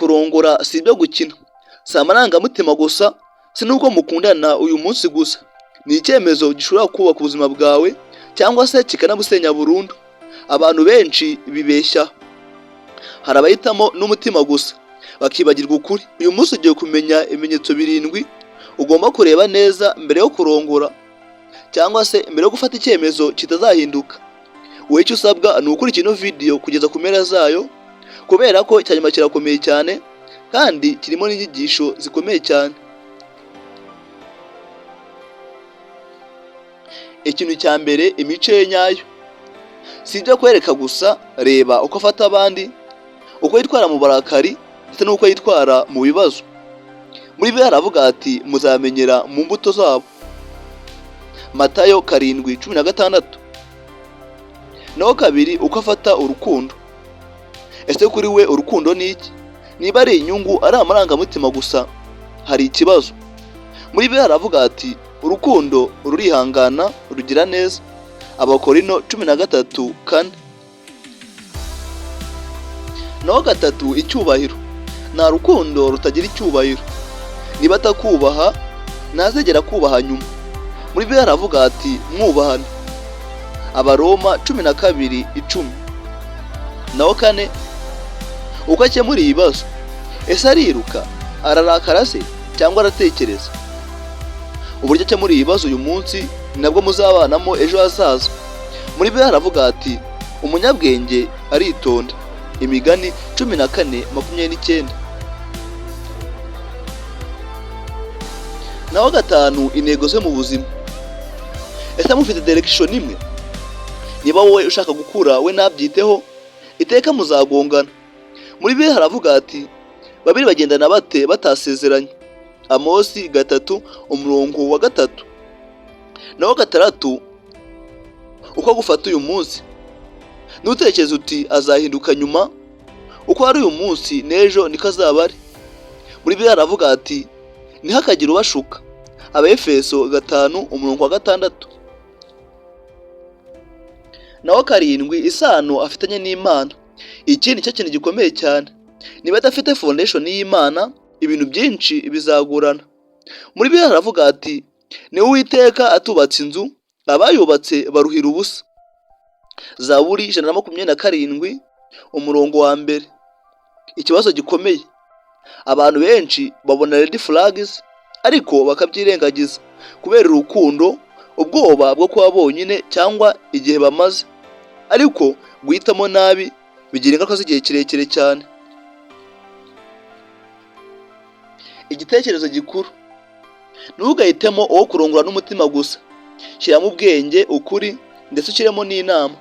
Kurongora si ibyo gukina, si amarangamutima gusa, si n'uko mukundana uyu munsi gusa. Ni icyemezo gishobora kubaka ubuzima bwawe cyangwa se kikanabusenya burundu. Abantu benshi bibeshya, hari abahitamo n'umutima gusa bakibagirwa ukuri. Uyu munsi ugiye kumenya ibimenyetso birindwi ugomba kureba neza mbere yo kurongora cyangwa se mbere yo gufata icyemezo kitazahinduka. Wowe icyo usabwa ni ugukurikira ino video kugeza ku mpera zayo, kubera ko icya nyuma kirakomeye cyane kandi kirimo n'inyigisho zikomeye cyane. Ikintu cya mbere, imico ye nyayo. Si ibyo kwereka gusa, reba uko afata abandi, uko yitwara mu burakari ndetse n'uko yitwara mu bibazo. Muri Bibiliya haravuga ati: "Muzamenyera mu mbuto zabo." Matayo 7:16. Naho kabiri, uko afata urukundo. Ese kuri we urukundo ni iki? Niba ari inyungu, ari amarangamutima gusa, hari ikibazo. Muri Bibiliya haravuga ati: "Urukundo rurihangana, rugira neza." Abakorinto 13:4. Naho gatatu, icyubahiro. Nta rukundo rutagira icyubahiro. Niba atakubaha, ntazigera akubaha nyuma. Muri Bibiliya haravuga ati: "Mwubahane." Abaroma 12:10. Naho kane, uko akemura ibibazo. Ese ariruka, ararakara se, cyangwa aratekereza? Uburyo akemura ibibazo uyu munsi ni nabwo muzabanamo ejo hazaza. Muri Bibiliya haravuga ati: "Umunyabwenge aritonda." Imigani 14:29. Naho gatanu, intego ze mu buzima. Ese mufite direction imwe? Niba wowe ushaka gukura, we ntabyiteho, iteka muzagongana. Muri Bibiliya haravuga ati: "Babiri bagendana bate batasezeranye?" Amosi 3:3. Naho gatandatu, uko agufata uyu munsi. Ntutekereze uti azahinduka nyuma, uko ari uyu munsi n'ejo niko azaba ari. Muri Bibiliya haravuga ati: "Ntihakagire ubashuka." Abefeso 5:6. Naho karindwi, isano afitanye n'Imana. Iki ni cyo kintu gikomeye cyane. Niba adafite foundation y'Imana, ibintu byinshi bizagorana. Muri Bibiliya haravuga ati: "Niba Uwiteka atubatse inzu, abayubatse baruhira ubusa." Zaburi 127:1. Ikibazo gikomeye, abantu benshi babona red flags ariko bakabyirengagiza kubera urukundo, ubwoba bwo kuba bonyine cyangwa igihe bamaze. Ariko guhitamo nabi bigira ingaruka z'igihe kirekire cyane. Igitekerezo gikuru: ntugahitemo uwo kurongora n'umutima gusa, shyiramo ubwenge, ukuri, ndetse ushyiremo n'inama,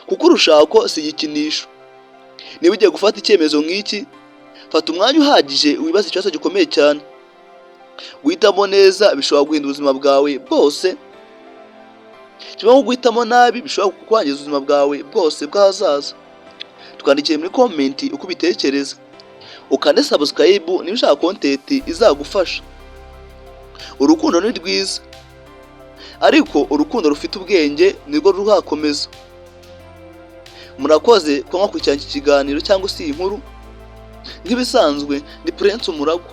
kuko urushako si igikinisho. Niba ugiye gufata icyemezo nk'iki, fata umwanya uhagije wibaze ikibazo gikomeye cyane. Guhitamo neza bishobora guhindura ubuzima bwawe bwose, kimwe nko guhitamo nabi bishobora kukwangiza ubuzima bwawe bwose bw'ahazaza. Twandikire muri comment uko ubitekereza, ukande subscribe niba ushaka content izagufasha. Urukundo ni rwiza, ariko urukundo rufite ubwenge nirwo ruzakomeza. Murakoze kuba mwakurikirana iki kiganiro cyangwa se iyi nkuru. Nk'ibisanzwe ni Prince Umuragwa.